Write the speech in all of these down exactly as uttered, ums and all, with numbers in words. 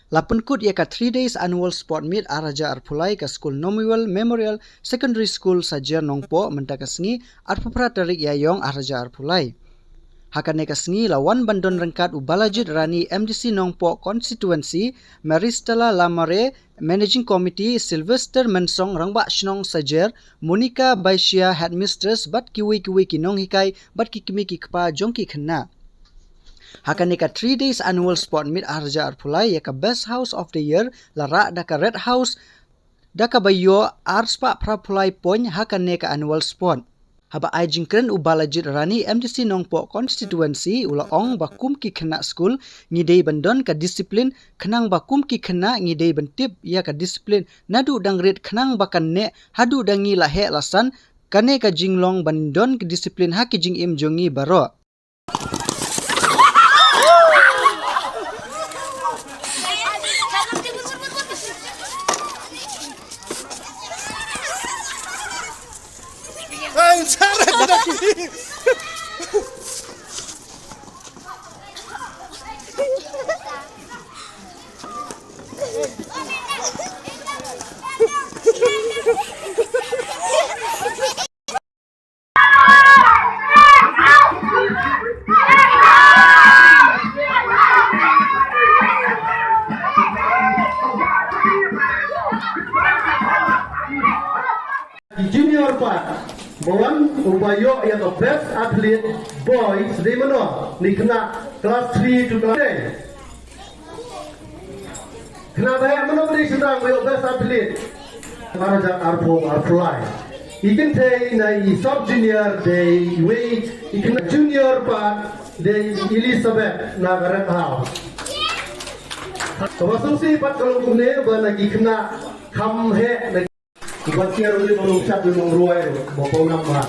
La pynkut ïa ka three days annual sport meet ar hajar arphew lai ka skul Nomuel Memorial Secondary School Sajer Nongpoh mynta ka sngi arphew phra tarik Ïaiong ar hajar arphew lai. Ha kane ka sngi la wan ban don ryngkat u Balajit Rani, M D C Nongpoh Constituency, Maristella Lamare, Managing Committee, Sylvester Mensong, Rangbah Shnong Sajer, Monica Baishia, Headmistress, bad kiwei kiwei ki nonghikai bad ki kmie ki kpa jong ki khynnah. Ha kane ka three days annual sport meet ar hajar arphew lai, ïa ka Best House of the Year la rah da ka Red House da kaba ïoh ar spah phra phew lai point ha kane ka annual sport. Haba ai jingkren u Balajit Rani, M D C Nongpoh Constituency, u la ong ba kum ki khynnah skul ngi dei ban don ka discipline, khnang ba kum ki khynnah ngi dei ban tip ïa ka discipline naduh dang rit khnang ba kan neh haduh dang ngi la heh la san. Kane ka jinglong ban don ka discipline ha ki jingim jong ngi baroh. Junior pat, ba wan uba ïoh ïa ka best athlete boys, dei mano? Ni khynnah class three to class ten. Khynnah ba heh mano ba dei sdang ba ïoh best athlete? Ar hajar arphew arphew lai. I kynthei na i sub junior dei iwei i khynnah, junior pat dei Elizabeth na ka Red House. Kaba sngewsih pat ka long kumne ba na ki khynnah kham heh na Uba tiar uli ba long shat uli long ruai ru ba pau nam ba.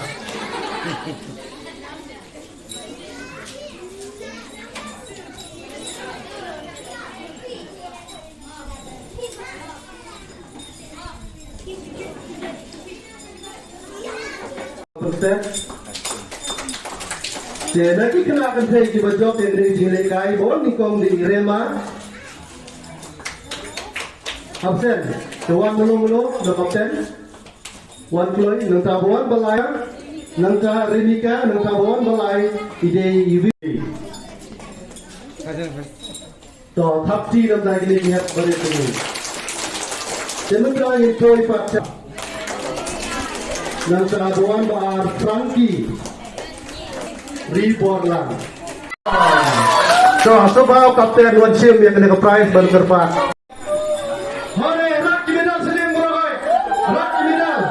Te na ki khynnah kynthei kiba jop ïa kane ka jinglehkai ba wan nyngkong dei i Rema. Absent. Te wan mano mano na captain. Wan kloi, nangta ba wan ba lai. Nangta Remika, nangta ba wan ba lai. I dei i wi. To thap kti nangta kine ki hep barit kine. Te nangta ngin poi pat. Nangta ba wan ba ar Frankie Riborlang. To, sngewbha u captain wan shim ïa kane ka prize ban kyrpad. Hore, rat ki medal sdang bro hoi. Rat ki medal.